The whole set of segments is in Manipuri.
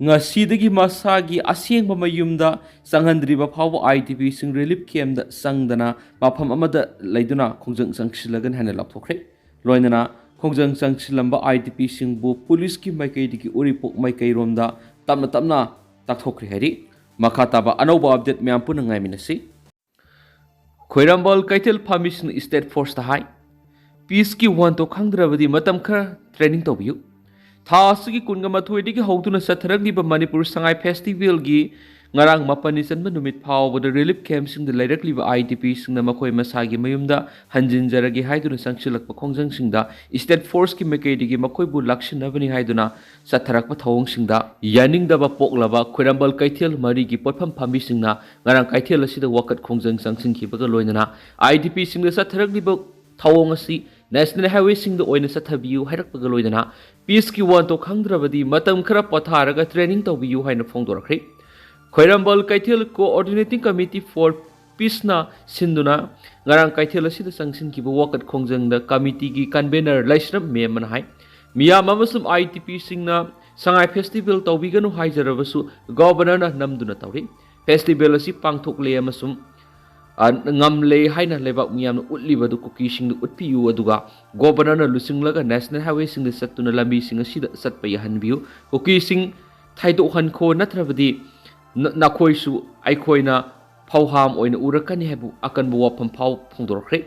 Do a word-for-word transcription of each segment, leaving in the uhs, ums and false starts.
ꯉꯁꯤꯗꯒꯤ ꯃꯁꯥꯒꯤ ꯑꯁꯦꯡꯕ ꯃꯌꯨꯝꯗ ꯆꯪꯍꯟꯗ꯭ꯔꯤꯕ ꯐꯥꯎꯕ IDPꯁꯤꯡ relief campꯇ ꯆꯪꯗꯅ ꯃꯐꯝ ꯑꯃꯗ ꯂꯩꯗꯨꯅ ꯈꯣꯡꯖꯪ ꯆꯪꯁꯤꯜꯂꯒꯅꯤ ꯍꯥꯏꯅ ꯂꯥꯎꯊꯣꯛꯈ꯭ꯔꯦ꯫ ꯂꯣꯏꯅꯅ ꯈꯣꯡꯖꯪ ꯆꯪꯁꯤꯜꯂꯝꯕ IDPꯁꯤꯡꯕꯨ ꯄꯨꯂꯤꯁꯀꯤ ꯃꯥꯏꯀꯩꯗꯒꯤ ꯎꯔꯤꯄꯣꯛ ꯃꯥꯏꯀꯩꯔꯣꯝꯗ ꯇꯞꯅ ꯇꯞꯅ ꯇꯥꯛꯊꯣꯛꯈ꯭ꯔꯦ ꯍꯥꯏꯔꯤ꯫ ꯃꯈꯥ ꯇꯥꯕ ꯑꯅꯧꯕ update ꯃꯌꯥꯝ ꯄꯨꯟꯅ ꯉꯥꯏꯃꯤꯟꯅꯁꯤ꯫ ꯈ꯭ꯋꯥꯏꯔꯝꯕꯜ ꯀꯩꯊꯦꯜ ꯐꯝꯃꯤꯁꯤꯡꯅ state forceꯇ ꯍꯥꯏ, peaceꯀꯤ ꯋꯥꯍꯟꯊꯣꯛ ꯈꯪꯗ꯭ꯔꯕꯗꯤ ꯃꯇꯝ ꯈꯔ training ꯇꯧꯕꯤꯌꯨ꯫ ꯊꯥ ꯑꯁꯤꯒꯤ ꯀꯨꯟꯒ ꯃꯥꯊꯣꯏꯗꯒꯤ ꯍꯧꯗꯨꯅ ꯆꯠꯊꯔꯛꯂꯤꯕ ꯃꯅꯤꯄꯨꯔ ꯁꯉꯥꯏ festivalꯒꯤ ꯉꯔꯥꯡ ꯃꯥꯄꯟꯅꯤ ꯆꯟꯕ ꯅꯨꯃꯤꯠ ꯐꯥꯎꯕꯗ relief campꯁꯤꯡꯗ ꯂꯩꯔꯛꯂꯤꯕ IDPꯁꯤꯡꯅ ꯃꯈꯣꯏ ꯃꯁꯥꯒꯤ ꯃꯌꯨꯝꯗ ꯍꯟꯖꯤꯟꯖꯔꯒꯦ ꯍꯥꯏꯗꯨꯅ ꯆꯪꯁꯤꯜꯂꯛꯄ ꯈꯣꯡꯖꯪꯁꯤꯡꯗ state forceꯀꯤ ꯃꯥꯏꯀꯩꯗꯒꯤ ꯃꯈꯣꯏꯕꯨ ꯂꯥꯛꯁꯤꯟꯅꯕꯅꯤ ꯍꯥꯏꯗꯨꯅ ꯆꯠꯊꯔꯛꯄ ꯊꯧꯑꯣꯡꯁꯤꯡꯗ ꯌꯥꯅꯤꯡꯗꯕ ꯄꯣꯛꯂꯕ ꯈ꯭ꯋꯥꯏꯔꯝꯕꯜ ꯀꯩꯊꯦꯜ ꯃꯔꯤꯒꯤ ꯄꯣꯠꯐꯝ ꯐꯝꯕꯤꯁꯤꯡꯅ ꯉꯔꯥꯡ ꯀꯩꯊꯦꯜ ꯑꯁꯤꯗ ꯋꯥꯀꯠ ꯈꯣꯡꯖꯪ ꯆꯪꯁꯤꯟꯈꯤꯕꯒ ꯂꯣꯏꯅꯅ IDPꯁꯤꯡꯗ ꯆꯠꯊꯔꯛꯂꯤꯕ ꯊꯧꯑꯣꯡ ꯑꯁꯤ national highwayꯁꯤꯡꯗ ꯑꯣꯏꯅ ꯆꯠꯊꯕꯤꯌꯨ ꯍꯥꯏꯔꯛꯄꯒ ꯂꯣꯏꯅꯅ peaceꯀꯤ ꯋꯥꯍꯟꯊꯣꯛ ꯈꯪꯗ꯭ꯔꯕꯗꯤ ꯃꯇꯝ ꯈꯔ ꯄꯣꯊꯥꯔꯒ training ꯇꯧꯕꯤꯌꯨ ꯍꯥꯏꯅ ꯐꯣꯡꯗꯣꯔꯛꯈ꯭ꯔꯦ꯫ ꯈ꯭ꯋꯥꯏꯔꯝꯕꯜ ꯀꯩꯊꯦꯜ Coordinating Committee for Peaceꯅ ꯁꯤꯟꯗꯨꯅ ꯉꯔꯥꯡ ꯀꯩꯊꯦꯜ ꯑꯁꯤꯗ ꯆꯪꯁꯤꯟꯈꯤꯕ ꯋꯥꯀꯠ ꯈꯣꯡꯖꯪꯗ committeeꯒꯤ convener ꯂꯥꯏꯁ꯭ꯔꯝ ꯃꯦꯝꯕꯅ ꯍꯥꯏ, ꯃꯤꯌꯥꯝ ꯑꯃꯁꯨꯡ IDPꯁꯤꯡꯅ ꯁꯉꯥꯏ festival ꯇꯧꯕꯤꯒꯅꯨ ꯍꯥꯏꯖꯔꯕꯁꯨ governorꯅ ꯅꯝꯗꯨꯅ ꯇꯧꯔꯤ꯫ Festival ꯑꯁꯤ ꯄꯥꯡꯊꯣꯛꯂꯦ ꯑꯃꯁꯨꯡ, ꯑ, ꯉꯝꯂꯦ ꯍꯥꯏꯅ ꯂꯩꯕꯥꯛ ꯃꯤꯌꯥꯝꯅ ꯎꯠꯂꯤꯕ ꯑꯗꯨ ꯀꯨꯀꯤꯁꯤꯡꯗ ꯎꯠꯄꯤꯌꯨ, ꯑꯗꯨꯒ governorꯅ ꯂꯨꯆꯤꯡꯂꯒ national highwayꯁꯤꯡꯗ ꯆꯠꯇꯨꯅ ꯂꯝꯕꯤꯁꯤꯡ ꯑꯁꯤꯗ ꯆꯠꯄ ꯌꯥꯍꯟꯕꯤꯌꯨ꯫ ꯀꯨꯀꯤꯁꯤꯡ ꯊꯥꯏꯗꯣꯛꯍꯟꯈꯣ, ꯅꯠꯇ꯭ꯔꯕꯗꯤ ꯅ-, ꯅꯈꯣꯏꯁꯨ ꯑꯩꯈꯣꯏꯅ ꯐꯧꯍꯥꯝ ꯑꯣꯏꯅ ꯎꯔꯛꯀꯅꯤ ꯍꯥꯏꯕ ꯑꯀꯟꯕ ꯋꯥꯐꯝ ꯐꯥꯎ ꯐꯣꯡꯗꯣꯔꯛꯈ꯭ꯔꯦ꯫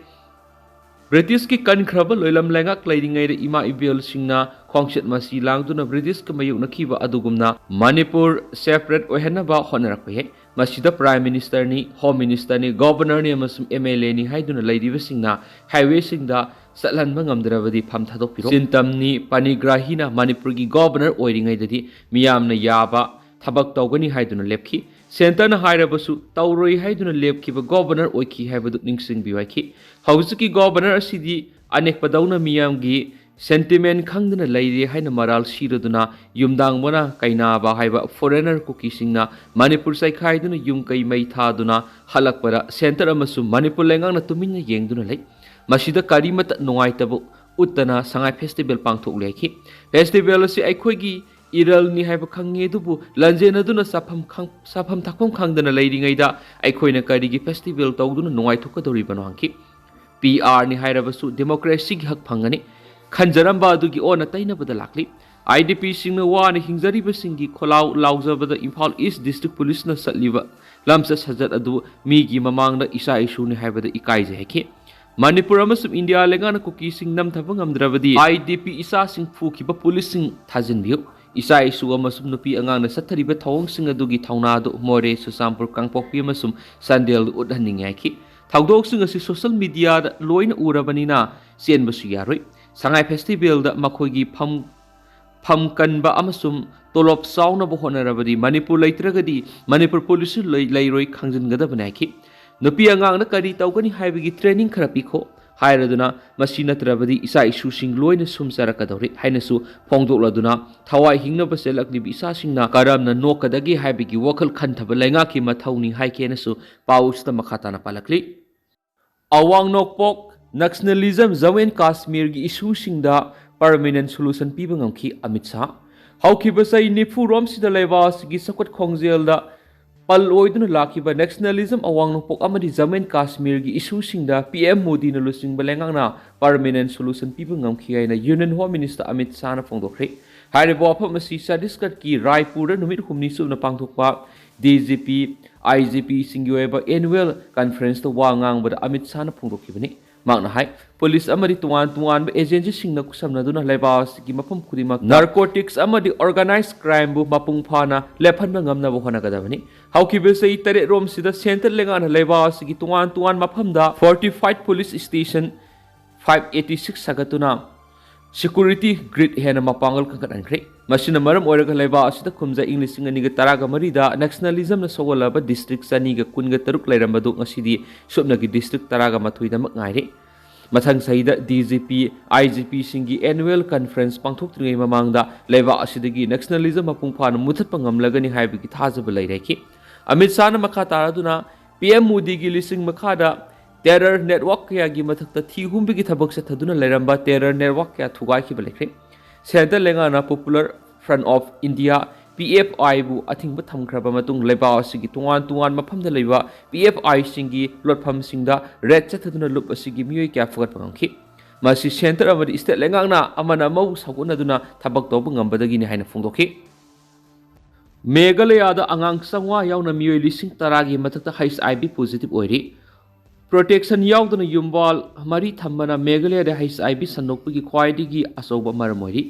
ꯕ꯭ꯔꯤꯇꯤꯁꯀꯤ ꯀꯟꯈ꯭ꯔꯕ ꯂꯣꯏꯂꯝ ꯂꯩꯉꯥꯛ ꯂꯩꯔꯤꯉꯩꯗ ꯏꯃꯥ ꯏꯕꯦꯜꯁꯤꯡꯅ ꯈꯣꯡꯆꯠ ꯃꯁꯤ ꯂꯥꯡꯗꯨꯅ ꯕ꯭ꯔꯤꯇꯤꯁꯀ ꯃꯥꯌꯣꯛꯅꯈꯤꯕ ꯑꯗꯨꯒꯨꯝꯅ ꯃꯅꯤꯄꯨꯔ separate ꯑꯣꯏꯍꯟꯅꯕ ꯍꯣꯠꯅꯔꯛꯄ ꯌꯥꯏ꯫ ꯃꯁꯤꯗ Prime Ministerꯅꯤ, Home Ministerꯅꯤ, governorꯅꯤ ꯑꯃꯁꯨꯡ MLAꯅꯤ ꯍꯥꯏꯗꯨꯅ ꯂꯩꯔꯤꯕꯁꯤꯡꯅ highwayꯁꯤꯡꯗ ꯆꯠꯍꯟꯕ ꯉꯝꯗ꯭ꯔꯕꯗꯤ ꯐꯝ ꯊꯥꯗꯣꯛꯄꯤꯔꯣ꯫ ꯆꯤꯟꯇꯝꯅꯤ ꯄꯥꯅꯤꯒ꯭ꯔꯥꯍꯤꯅ ꯃꯅꯤꯄꯨꯔꯒꯤ governor ꯑꯣꯏꯔꯤꯉꯩꯗꯗꯤ ꯃꯤꯌꯥꯝꯅ ꯌꯥꯕ ꯊꯕꯛ ꯇꯧꯒꯅꯤ ꯍꯥꯏꯗꯨꯅ ꯂꯦꯞꯈꯤ꯫ Centreꯅ ꯍꯥꯏꯔꯕꯁꯨ ꯇꯧꯔꯣꯏ ꯍꯥꯏꯗꯨꯅ ꯂꯦꯞꯈꯤꯕ governor ꯑꯣꯏꯈꯤ ꯍꯥꯏꯕꯗꯨ ꯅꯤꯡꯁꯤꯡꯕꯤꯌꯨ ꯍꯥꯏꯈꯤ꯫ ꯍꯧꯖꯤꯛꯀꯤ governor ꯑꯁꯤꯗꯤ ꯑꯅꯦꯛꯄꯗꯧꯅ ꯃꯤꯌꯥꯝꯒꯤ sentiment ꯈꯪꯗꯅ ꯂꯩꯔꯦ ꯍꯥꯏꯅ ꯃꯔꯥꯜ ꯁꯤꯔꯗꯨꯅ ꯌꯨꯝꯗꯥꯡꯕꯅ ꯀꯩꯅꯥꯕ ꯍꯥꯏꯕ foreigner ꯀꯨꯀꯤꯁꯤꯡꯅ ꯃꯅꯤꯄꯨꯔ ꯆꯥꯏꯈꯥꯏꯗꯨꯅ ꯌꯨꯝ ꯀꯩ ꯃꯩ ꯊꯥꯗꯨꯅ ꯍꯜꯂꯛꯄꯗ Centre ꯑꯃꯁꯨꯡ ꯃꯅꯤꯄꯨꯔ ꯂꯩꯉꯥꯛꯅ ꯇꯨꯃꯤꯟꯅ ꯌꯦꯡꯗꯨꯅ ꯂꯩ꯫ ꯃꯁꯤꯗ ꯀꯔꯤꯃꯠꯇ ꯅꯨꯡꯉꯥꯏꯇꯕ ꯎꯠꯇꯅ ꯁꯉꯥꯏ festival ꯄꯥꯡꯊꯣꯛꯂꯦ ꯍꯥꯏꯈꯤ꯫ Festival ꯑꯁꯤ ꯑꯩꯈꯣꯏꯒꯤ ꯏꯔꯜꯅꯤ ꯍꯥꯏꯕ ꯈꯪꯉꯤ, ꯑꯗꯨꯕꯨ ꯂꯥꯟꯖꯦꯟꯅꯗꯨꯅ ꯆꯥꯐꯝ ꯈꯪ-, ꯆꯥꯐꯝ ꯊꯛꯐꯝ ꯈꯪꯗꯅ ꯂꯩꯔꯤꯉꯩꯗ ꯑꯩꯈꯣꯏꯅ ꯀꯔꯤꯒꯤ festival ꯇꯧꯗꯨꯅ ꯅꯨꯡꯉꯥꯏꯊꯣꯛꯀꯗꯧꯔꯤꯕꯅꯣ ꯍꯪꯈꯤ꯫ ꯄꯤ ꯑꯥꯔꯅꯤ ꯍꯥꯏꯔꯕꯁꯨ democracyꯒꯤ ꯍꯛ ꯐꯪꯒꯅꯤ ꯈꯟꯖꯔꯝꯕ ꯑꯗꯨꯒꯤ ꯑꯣꯟꯅ ꯇꯩꯅꯕꯗ ꯂꯥꯛꯂꯤ꯫ IDPꯁꯤꯡꯅ ꯋꯥꯅ ꯍꯤꯡꯖꯔꯤꯕꯁꯤꯡꯒꯤ ꯈꯣꯜꯂꯥꯎ ꯂꯥꯎꯖꯕꯗ ꯏꯝꯐꯥꯜ East District Policeꯅ ꯆꯠꯂꯤꯕ ꯂꯝꯆꯠ ꯁꯥꯖꯠ ꯑꯗꯨ ꯃꯤꯒꯤ ꯃꯃꯥꯡꯗ ꯏꯆꯥ ꯏꯁꯨꯅꯤ ꯍꯥꯏꯕꯗ ꯏꯀꯥꯏꯖꯩ ꯍꯥꯏꯈꯤ꯫ ꯃꯅꯤꯄꯨꯔ ꯑꯃꯁꯨꯡ ꯏꯟꯗꯤꯌꯥ ꯂꯩꯉꯥꯛꯅ ꯀꯨꯀꯤꯁꯤꯡ ꯅꯝꯊꯕ ꯉꯝꯗ꯭ꯔꯕꯗꯤ IDP ꯏꯆꯥꯁꯤꯡ ꯐꯨꯈꯤꯕ ꯄꯨꯂꯤꯁꯁꯤꯡ ꯊꯥꯖꯤꯟꯕꯤꯌꯨ꯫ ꯏꯆꯥ ꯏꯁꯨ ꯑꯃꯁꯨꯡ ꯅꯨꯄꯤ ꯑꯉꯥꯡꯅ ꯆꯠꯊꯔꯤꯕ ꯊꯧꯑꯣꯡꯁꯤꯡ ꯑꯗꯨꯒꯤ ꯊꯧꯅꯥ ꯑꯗꯨ ꯃꯣꯔꯦ, ꯆꯨꯔꯆꯥꯟꯄꯨꯔ, ꯀꯥꯡꯄꯣꯛꯄꯤ ꯑꯃꯁꯨꯡ ꯆꯥꯟꯗꯦꯜꯗ ꯎꯠꯍꯟꯅꯤꯡꯉꯤ ꯍꯥꯏꯈꯤ꯫ ꯊꯧꯗꯣꯛꯁꯤꯡ ꯑꯁꯤ social mediaꯗ ꯂꯣꯏꯅ ꯎꯔꯕꯅꯤꯅ ꯆꯦꯟꯕꯁꯨ ꯌꯥꯔꯣꯏ꯫ ꯁꯉꯥꯏ festivalꯗ ꯃꯈꯣꯏꯒꯤ ꯐꯝ, ꯐꯝ ꯀꯟꯕ ꯑꯃꯁꯨꯡ ꯇꯣꯂꯣꯞ ꯆꯥꯎꯅꯕ ꯍꯣꯠꯅꯔꯕꯗꯤ ꯃꯅꯤꯄꯨꯔ ꯂꯩꯇ꯭ꯔꯒꯗꯤ ꯃꯅꯤꯄꯨꯔ policeꯁꯨ ꯂꯩ-, ꯂꯩꯔꯣꯏ ꯈꯪꯖꯤꯟꯒꯗꯕꯅꯤ ꯍꯥꯏꯈꯤ꯫ ꯅꯨꯄꯤ ꯑꯉꯥꯡꯅ ꯀꯔꯤ ꯇꯧꯒꯅꯤ ꯍꯥꯏꯕꯒꯤ training ꯈꯔ ꯄꯤꯈꯣ ꯍꯥꯏꯔꯗꯨꯅ ꯃꯁꯤ ꯅꯠꯇ꯭ꯔꯕꯗꯤ ꯏꯆꯥ ꯏꯁꯨꯁꯤꯡ ꯂꯣꯏꯅ ꯁꯨꯝ ꯆꯔꯛꯀꯗꯧꯔꯤ ꯍꯥꯏꯅꯁꯨ ꯐꯣꯡꯗꯣꯛꯂꯗꯨꯅ ꯊꯋꯥꯏ ꯍꯤꯡꯅꯕ ꯆꯦꯜꯂꯛꯂꯤꯕ ꯏꯆꯥꯁꯤꯡꯅ ꯀꯔꯝꯅ ꯅꯣꯛꯀꯗꯒꯦ ꯍꯥꯏꯕꯒꯤ ꯋꯥꯈꯜ ꯈꯟꯊꯕ ꯂꯩꯉꯥꯛꯀꯤ ꯃꯊꯧꯅꯤ ꯍꯥꯏꯈꯤ ꯍꯥꯏꯅꯁꯨ ꯄꯥꯎ ꯑꯁꯤꯗ ꯃꯈꯥ ꯇꯥꯅ ꯄꯥꯜꯂꯛꯂꯤ꯫ ꯑꯋꯥꯡ ꯅꯣꯡꯄꯣꯛ Nationalism, Jammu and Kashmirꯒꯤ issueꯁꯤꯡꯗ permanent solution ꯄꯤꯕ ꯉꯝꯈꯤ ꯑꯃꯤꯠ ꯁꯥꯍ꯫ ꯍꯧꯈꯤꯕ ꯆꯍꯤ ꯅꯤꯐꯨ ꯔꯣꯝꯁꯤꯗ ꯂꯩꯕꯥꯛ ꯑꯁꯤꯒꯤ ꯆꯥꯎꯈꯠ ꯈꯣꯡꯖꯦꯜꯗ ꯄꯜ ꯑꯣꯏꯗꯨꯅ ꯂꯥꯛꯈꯤꯕ nationalism, ꯑꯋꯥꯡ ꯅꯣꯡꯄꯣꯛ ꯑꯃꯗꯤ Jammu and Kashmirꯒꯤ issueꯁꯤꯡꯗ PM ꯃꯣꯗꯤꯅ ꯂꯨꯆꯤꯡꯕ ꯂꯩꯉꯥꯛꯅ permanent solution ꯄꯤꯕ ꯉꯝꯈꯤ ꯍꯥꯏꯅ Union Home Minister ꯑꯃꯤꯠ ꯁꯥꯍꯅ ꯐꯣꯡꯗꯣꯛꯈ꯭ꯔꯦ꯫ ꯍꯥꯏꯔꯤꯕ ꯋꯥꯐꯝ ꯑꯁꯤ ꯆꯇꯤꯁꯒꯔꯒꯤ ꯔꯥꯏꯄꯨꯔꯗ ꯅꯨꯃꯤꯠ ꯍꯨꯝꯅꯤ ꯆꯨꯞꯅ ꯄꯥꯡꯊꯣꯛꯄ DGP, IGPꯁꯤꯡꯒꯤ ꯑꯣꯏꯕ annual conferenceꯇ ꯋꯥ ꯉꯥꯡꯕꯗ ꯑꯃꯤꯠ ꯁꯥꯍꯅ ꯐꯣꯡꯗꯣꯛꯈꯤꯕꯅꯤ꯫ ꯃꯍꯥꯛꯅ ꯍꯥꯏ, ꯄꯨꯂꯤꯁ ꯑꯃꯗꯤ ꯇꯣꯉꯥꯟ ꯇꯣꯉꯥꯟꯕ agencyꯁꯤꯡꯅ ꯈꯨꯠꯁꯝꯅꯗꯨꯅ ꯂꯩꯕꯥꯛ ꯑꯁꯤꯒꯤ ꯃꯐꯝ ꯈꯨꯗꯤꯡꯃꯛꯇ narcotics ꯑꯃꯗꯤ organized crimeꯕꯨ ꯃꯄꯨꯡ ꯐꯥꯅ ꯂꯦꯞꯍꯟꯕ ꯉꯝꯅꯕ ꯍꯣꯠꯅꯒꯗꯕꯅꯤ꯫ ꯍꯧꯈꯤꯕ ꯆꯍꯤ ꯇꯔꯦꯠ ꯔꯣꯝꯁꯤꯗ centre ꯂꯩꯉꯥꯛꯅ ꯂꯩꯕꯥꯛ ꯑꯁꯤꯒꯤ ꯇꯣꯉꯥꯟ ꯇꯣꯉꯥꯟꯕ ꯃꯐꯝꯗ fortified police station five eighty six ꯁꯥꯒꯠꯇꯨꯅ security grid ꯍꯦꯟꯅ ꯃꯄꯥꯡꯒꯜ ꯀꯟꯈꯠꯍꯟꯈ꯭ꯔꯦ꯫ ꯃꯁꯤꯅ ꯃꯔꯝ ꯑꯣꯏꯔꯒ ꯂꯩꯕꯥꯛ ꯑꯁꯤꯗ ꯀꯨꯝꯖꯥ ꯏꯪ ꯂꯤꯁꯤꯡ ꯑꯅꯤꯒ ꯇꯔꯥꯒ ꯃꯔꯤꯗ nationalismꯅ ꯁꯧꯒꯠꯂꯕ district ꯆꯅꯤꯒ ꯀꯨꯟꯒ ꯇꯔꯨꯛ ꯂꯩꯔꯝꯕꯗꯨ ꯉꯁꯤꯗꯤ ꯁꯨꯞꯅꯒꯤ district ꯇꯔꯥꯒ ꯃꯥꯊꯣꯏꯗꯃꯛ ꯉꯥꯏꯔꯦ꯫ ꯃꯊꯪ ꯆꯍꯤꯗ DGP, IGPꯁꯤꯡꯒꯤ annual conference ꯄꯥꯡꯊꯣꯛꯇ꯭ꯔꯤꯉꯩ ꯃꯃꯥꯡꯗ ꯂꯩꯕꯥꯛ ꯑꯁꯤꯗꯒꯤ nationalism ꯃꯄꯨꯡ ꯐꯥꯅ ꯃꯨꯊꯠꯄ ꯉꯝꯂꯒꯅꯤ ꯍꯥꯏꯕꯒꯤ ꯊꯥꯖꯕ ꯂꯩꯔꯦ ꯍꯥꯏꯈꯤ꯫ ꯑꯃꯤꯠ ꯁꯥꯍꯅ ꯃꯈꯥ ꯇꯥꯔꯗꯨꯅ PM ꯃꯣꯗꯤꯒꯤ ꯂꯨꯆꯤꯡ ꯃꯈꯥꯗ terror network ꯀꯌꯥꯒꯤ ꯃꯊꯛꯇ ꯊꯤ ꯍꯨꯝꯕꯒꯤ ꯊꯕꯛ ꯆꯠꯊꯗꯨꯅ ꯂꯩꯔꯝꯕ terror network ꯀꯌꯥ ꯊꯨꯒꯥꯏꯈꯤꯕ ꯂꯩꯈ꯭ꯔꯦ꯫ Centre ꯂꯩꯉꯥꯛꯅ Popular Front of India, P F I, ꯕꯨ ꯑꯊꯤꯡꯕ ꯊꯝꯈ꯭ꯔꯕ ꯃꯇꯨꯡ ꯂꯩꯕꯥꯛ ꯑꯁꯤꯒꯤ ꯇꯣꯉꯥꯟ ꯇꯣꯉꯥꯟꯕ ꯃꯐꯝꯗ ꯂꯩꯕ P F I ꯁꯤꯡꯒꯤ ꯂꯣꯠꯐꯝꯁꯤꯡꯗ raid ꯆꯠꯊꯗꯨꯅ ꯂꯨꯞ ꯑꯁꯤꯒꯤ ꯃꯤꯑꯣꯏ ꯀꯌꯥ ꯐꯨꯒꯠꯄ ꯉꯝꯈꯤ꯫ ꯃꯁꯤ centre ꯑꯃꯗꯤ state ꯂꯩꯉꯥꯛꯅ ꯑꯃꯅ ꯑꯃꯕꯨ ꯁꯧꯒꯠꯅꯗꯨꯅ ꯊꯕꯛ ꯇꯧꯕ ꯉꯝꯕꯗꯒꯤꯅꯤ ꯍꯥꯏꯅ ꯐꯣꯡꯗꯣꯛꯈꯤ꯫ ꯃꯦꯘꯥꯂꯌꯥꯗ ꯑꯉꯥꯡ ꯆꯥꯝꯃꯉꯥ ꯌꯥꯎꯅ ꯃꯤꯑꯣꯏ ꯂꯤꯁꯤꯡ ꯇꯔꯥꯒꯤ ꯃꯊꯛꯇ H I V positive ꯑꯣꯏꯔꯤ꯫ Protection ꯌꯥꯎꯗꯅ ꯌꯨꯝꯕꯥꯜ ꯃꯔꯤ ꯊꯝꯕꯅ ꯃꯦꯘꯥꯂꯌꯥꯗ H I V ꯁꯟꯗꯣꯛꯄꯒꯤ ꯈ꯭ꯋꯥꯏꯗꯒꯤ ꯑꯆꯧꯕ ꯃꯔꯝ ꯑꯣꯏꯔꯤ꯫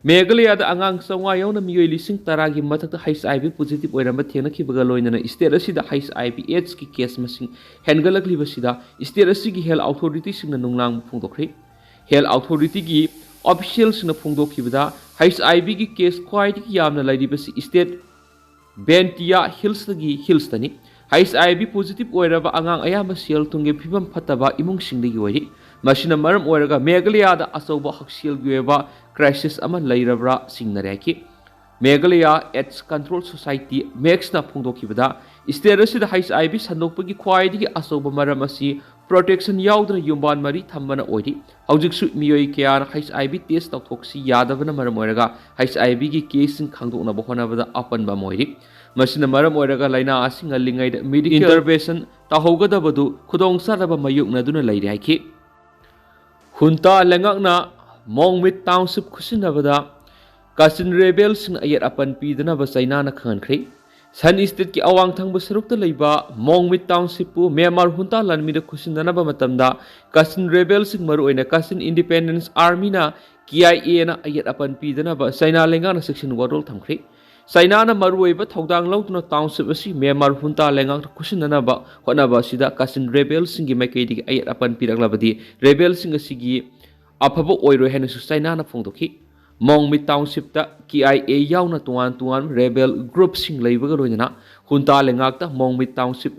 ꯃꯦꯘꯥꯂꯌꯥꯗ ꯑꯉꯥꯡ ꯆꯥꯝꯃꯉꯥ ꯌꯥꯎꯅ ꯃꯤꯑꯣꯏ ꯂꯤꯁꯤꯡ ꯇꯔꯥꯒꯤ ꯃꯊꯛꯇ H I V positive ꯑꯣꯏꯔꯝꯕ ꯊꯦꯡꯅꯈꯤꯕꯒ ꯂꯣꯏꯅꯅ state ꯑꯁꯤꯗ H I V AIDS ꯀꯤ case ꯃꯁꯤꯡ ꯍꯦꯟꯒꯠꯂꯛꯂꯤꯕꯁꯤꯗ state ꯑꯁꯤꯒꯤ health authority ꯁꯤꯡꯅ ꯅꯨꯡꯅꯥꯡꯕ ꯐꯣꯡꯗꯣꯛꯈ꯭ꯔꯦ꯫ Health authority ꯒꯤ official ꯁꯤꯡꯅ ꯐꯣꯡꯗꯣꯛꯈꯤꯕꯗ, H I V ꯒꯤ case ꯈ꯭ꯋꯥꯏꯗꯒꯤ ꯌꯥꯝꯅ ꯂꯩꯔꯤꯕꯁꯤ state Jaintia Hills ꯇꯒꯤ, Hills ꯇꯅꯤ꯫ H I V positive ꯑꯣꯏꯔꯕ ꯑꯉꯥꯡ ꯑꯌꯥꯝꯕ ꯁꯦꯜ ꯊꯨꯝꯒꯤ ꯐꯤꯕꯝ ꯐꯠꯇꯕ ꯏꯃꯨꯡꯁꯤꯡꯗꯒꯤ ꯑꯣꯏꯔꯤ꯫ ꯃꯁꯤꯅ ꯃꯔꯝ ꯑꯣꯏꯔꯒ ꯃꯦꯘꯥꯂꯌꯥꯗ ꯑꯆꯧꯕ ꯍꯛꯁꯦꯜꯒꯤ ꯑꯣꯏꯕ crisis ꯑꯃ ꯂꯩꯔꯕ꯭ꯔꯥ ꯆꯤꯡꯅꯔꯦ ꯍꯥꯏꯈꯤ꯫ Meghalaya AIDS Control Society, MECS ꯅ ꯐꯣꯡꯗꯣꯛꯈꯤꯕꯗ, state ꯑꯁꯤꯗ H I V ꯁꯟꯗꯣꯛꯄꯒꯤ ꯈ꯭ꯋꯥꯏꯗꯒꯤ ꯑꯆꯧꯕ ꯃꯔꯝ ꯑꯁꯤ protection ꯌꯥꯎꯗꯅ ꯌꯨꯝꯕꯥꯟ ꯃꯔꯤ ꯊꯝꯕꯅ ꯑꯣꯏꯔꯤ꯫ ꯍꯧꯖꯤꯛꯁꯨ ꯃꯤꯑꯣꯏ ꯀꯌꯥꯅ H I V test ꯇꯧꯊꯣꯛꯁꯤ ꯌꯥꯗꯕꯅ ꯃꯔꯝ ꯑꯣꯏꯔꯒ H I V ꯒꯤ case ꯁꯤꯡ ꯈꯪꯗꯣꯛꯅꯕ ꯍꯣꯠꯅꯕꯗ ꯑꯄꯟꯕ ꯑꯃ ꯑꯣꯏꯔꯤ꯫ ꯃꯁꯤꯅ ꯃꯔꯝ ꯑꯣꯏꯔꯒ ꯂꯥꯏꯅꯥ ꯑꯁꯤ ꯉꯜꯂꯤꯉꯩꯗ medical intervention ꯇꯧꯍꯧꯒꯗꯕꯗꯨ ꯈꯨꯗꯣꯡꯆꯥꯗꯕ ꯃꯥꯌꯣꯛꯅꯗꯨꯅ ꯂꯩꯔꯦ ꯍꯥꯏꯈꯤ꯫ Junta ꯂꯩꯉꯥꯛꯅ Mongmit Township ꯈꯨꯠꯁꯤꯟꯅꯕꯗ Kachin rebel ꯁꯤꯡꯅ ꯑꯌꯦꯠ ꯑꯄꯟ ꯄꯤꯗꯅꯕ ꯆꯩꯅꯥꯅ ꯈꯪꯍꯟꯈ꯭ꯔꯦ꯫ Shan state ꯀꯤ ꯑꯋꯥꯡ ꯊꯪꯕ ꯁꯔꯨꯛꯇ ꯂꯩꯕ Mongmit Township ꯄꯨ Myanmar Junta ꯂꯥꯟꯃꯤꯗ ꯈꯨꯠꯁꯤꯟꯅꯅꯕ ꯃꯇꯝꯗ Kachin rebel ꯁꯤꯡ, ꯃꯔꯨꯑꯣꯏꯅ Kachin Independence Army ꯅ, K I A ꯅ ꯑꯌꯦꯠ ꯑꯄꯟ ꯄꯤꯗꯅꯕ ꯆꯩꯅꯥ ꯂꯩꯉꯥꯛꯅ ꯆꯦꯛꯁꯤꯟ ꯋꯥꯔꯣꯜ ꯊꯝꯈ꯭ꯔꯦ꯫ ꯆꯩꯅꯥꯅ ꯃꯔꯨꯑꯣꯏꯕ ꯊꯧꯗꯥꯡ ꯂꯧꯗꯨꯅ township ꯑꯁꯤ Myanmar Junta ꯂꯩꯉꯥꯛꯇ ꯈꯨꯠꯁꯤꯟꯅꯅꯕ ꯍꯣꯠꯅꯕ ꯑꯁꯤꯗ Kachin rebel ꯁꯤꯡꯒꯤ ꯃꯥꯏꯀꯩꯗꯒꯤ ꯑꯌꯦꯠ ꯑꯄꯟ ꯄꯤꯔꯛꯂꯕꯗꯤ rebel ꯁꯤꯡ ꯑꯁꯤꯒꯤ ꯑꯐꯕ ꯑꯣꯏꯔꯣꯏ ꯍꯥꯏꯅꯁꯨ ꯆꯩꯅꯥꯅ ꯐꯣꯡꯗꯣꯛꯈꯤ꯫ Mongmit Township ꯇ K I A ꯌꯥꯎꯅ ꯇꯣꯉꯥꯟ ꯇꯣꯉꯥꯟꯕ rebel group ꯁꯤꯡ ꯂꯩꯕꯒ ꯂꯣꯏꯅꯅ Junta ꯂꯩꯉꯥꯛꯇ Mongmit Township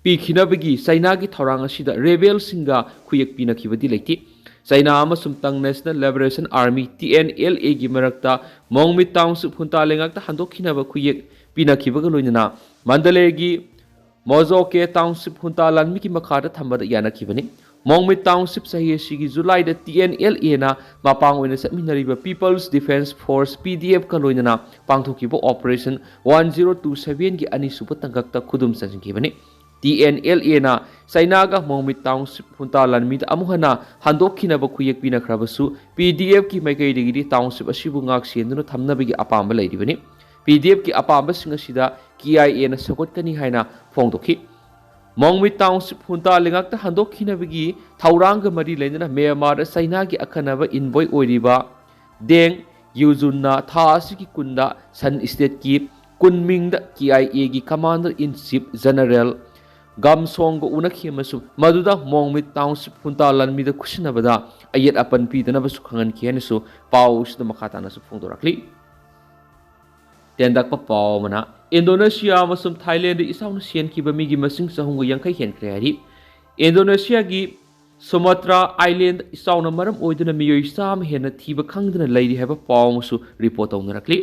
ꯄꯤꯈꯤꯅꯕꯒꯤ ꯆꯩꯅꯥꯒꯤ ꯊꯧꯔꯥꯡ ꯑꯁꯤꯗ rebel ꯁꯤꯡꯒ ꯈꯨꯌꯦꯛ ꯄꯤꯅꯈꯤꯕꯗꯤ ꯂꯩꯇꯦ꯫ ꯆꯩꯅꯥ ꯑꯃꯁꯨꯡ Ta'ang National Liberation Army, T N L A ꯒꯤ ꯃꯔꯛꯇ Mongmit Township Junta ꯂꯩꯉꯥꯛꯇ ꯍꯟꯗꯣꯛꯈꯤꯅꯕ ꯈꯨꯌꯦꯛ ꯄꯤꯅꯈꯤꯕꯒ ꯂꯣꯏꯅꯅ Mandalay ꯒꯤ Mojoke Township Junta ꯂꯥꯟꯃꯤꯒꯤ ꯃꯈꯥꯗ ꯊꯝꯕꯗ ꯌꯥꯅꯈꯤꯕꯅꯤ꯫ ꯃꯣꯡꯃꯤꯠ ꯇꯥꯎꯟꯁꯤꯞ ꯆꯍꯤ ꯑꯁꯤꯒꯤ ꯖꯨꯂꯥꯏꯗ ꯇꯤ ꯑꯦꯟ ꯑꯦꯜ ꯑꯦꯅ ꯃꯄꯥꯡ ꯑꯣꯏꯅ ꯆꯠꯃꯤꯟꯅꯔꯤꯕ ꯄꯤꯄꯜꯁ ꯗꯤꯐꯦꯟꯁ ꯐꯣꯔꯁ, ꯄꯤ ꯗꯤ ꯑꯦꯐꯀ ꯂꯣꯏꯅꯅ ꯄꯥꯡꯊꯣꯛꯈꯤꯕ ꯑꯣꯄꯔꯦꯁꯟ ꯋꯥꯟ ꯖꯤꯔꯣ ꯇꯨ ꯁꯚꯦꯟꯒꯤ ꯑꯅꯤꯁꯨꯕ ꯇꯥꯡꯀꯛꯇ ꯈꯨꯗꯨꯝ ꯆꯟꯁꯤꯟꯈꯤꯕꯅꯤ꯫ ꯇꯤ ꯑꯦꯟ ꯑꯦꯜ ꯑꯦꯅ ꯆꯩꯅꯥꯒ ꯃꯣꯡꯃꯤꯠ ꯇꯥꯎꯟꯁꯤꯞ ꯍꯨꯟꯇꯥ ꯂꯥꯟꯃꯤꯗ ꯑꯃꯨꯛ ꯍꯟꯅ ꯍꯟꯗꯣꯛꯈꯤꯅꯕ ꯈꯨꯌꯦꯛ ꯄꯤꯅꯈ꯭ꯔꯕꯁꯨ, ꯄꯤ ꯗꯤ ꯑꯦꯐꯀꯤ ꯃꯥꯏꯀꯩꯗꯒꯤꯗꯤ ꯇꯥꯎꯟꯁꯤꯞ ꯑꯁꯤꯕꯨ ꯉꯥꯛ ꯁꯦꯟꯗꯨꯅ ꯊꯝꯅꯕꯒꯤ ꯑꯄꯥꯝꯕ ꯂꯩꯔꯤꯕꯅꯤ꯫ ꯄꯤ ꯗꯤ ꯑꯦꯐꯀꯤ ꯑꯄꯥꯝꯕꯁꯤꯡ ꯑꯁꯤꯗ ꯀꯦ ꯑꯥꯏ ꯑꯦꯅ ꯁꯧꯒꯠꯀꯅꯤ ꯍꯥꯏꯅ ꯐꯣꯡꯗꯣꯛꯈꯤ꯫ ꯃꯣꯡꯃꯤꯠ ꯇꯥꯎꯟꯁꯤꯞ ꯍꯨꯟꯇꯥ ꯂꯩꯉꯥꯛꯇ ꯍꯟꯗꯣꯛꯈꯤꯅꯕꯒꯤ ꯊꯧꯔꯥꯡꯒ ꯃꯔꯤ ꯂꯩꯅꯅ ꯃ꯭ꯌꯥꯟꯃꯥꯔꯗ ꯆꯩꯅꯥꯒꯤ ꯑꯈꯟꯅꯕ envoy ꯑꯣꯏꯔꯤꯕ ꯗꯦꯡ ꯌꯨꯖꯨꯟꯅ ꯊꯥ ꯑꯁꯤꯒꯤ ꯀꯨꯟꯗ ꯁꯟ ꯁ꯭ꯇꯦꯠꯀꯤ ꯀꯨꯟꯃꯤꯡꯗ ꯀꯦ ꯑꯥꯏ ꯑꯦꯒꯤ commander in chief general ꯒꯝꯁꯣꯡꯒ ꯎꯅꯈꯤ ꯑꯃꯁꯨꯡ ꯃꯗꯨꯗ ꯃꯣꯡꯃꯤꯠ ꯇꯥꯎꯟꯁꯤꯞ ꯍꯨꯟꯇꯥ ꯂꯥꯟꯃꯤꯗ ꯈꯨꯠꯁꯤꯟꯅꯕꯗ ꯑꯌꯦꯠ ꯑꯄꯟ ꯄꯤꯗꯅꯕꯁꯨ ꯈꯪꯍꯟꯈꯤ ꯍꯥꯏꯅꯁꯨ ꯄꯥꯎ ꯑꯁꯤꯗ ꯃꯈꯥ ꯇꯥꯅꯁꯨ ꯐꯣꯡꯗꯣꯔꯛꯂꯤ꯫ ꯇꯦꯟꯗꯛꯄ ꯄꯥꯎ ꯑꯃꯅ, ꯏꯟꯗꯣꯅꯦꯁꯤꯌꯥ ꯑꯃꯁꯨꯡ ꯊꯥꯏꯂꯦꯟꯗ ꯏꯆꯥꯎꯅ ꯁꯤꯍꯟꯈꯤꯕ ꯃꯤꯒꯤ ꯃꯁꯤꯡ ꯆꯍꯨꯝꯒ ꯌꯥꯡꯈꯩ ꯍꯦꯟꯈ꯭ꯔꯦ ꯍꯥꯏꯔꯤ꯫ ꯏꯟꯗꯣꯅꯦꯁꯤꯌꯥꯒꯤ ꯁꯨꯃꯇ꯭ꯔꯥ ꯑꯥꯏꯂꯦꯟꯗ ꯏꯆꯥꯎꯅ ꯃꯔꯝ ꯑꯣꯏꯗꯨꯅ ꯃꯤꯑꯣꯏ ꯆꯥꯝꯃ ꯍꯦꯟꯅ ꯊꯤꯕ ꯈꯪꯗꯅ ꯂꯩꯔꯤ ꯍꯥꯏꯕ ꯄꯥꯎ ꯑꯃꯁꯨ ꯔꯤꯄꯣꯔꯠ ꯇꯧꯅꯔꯛꯂꯤ꯫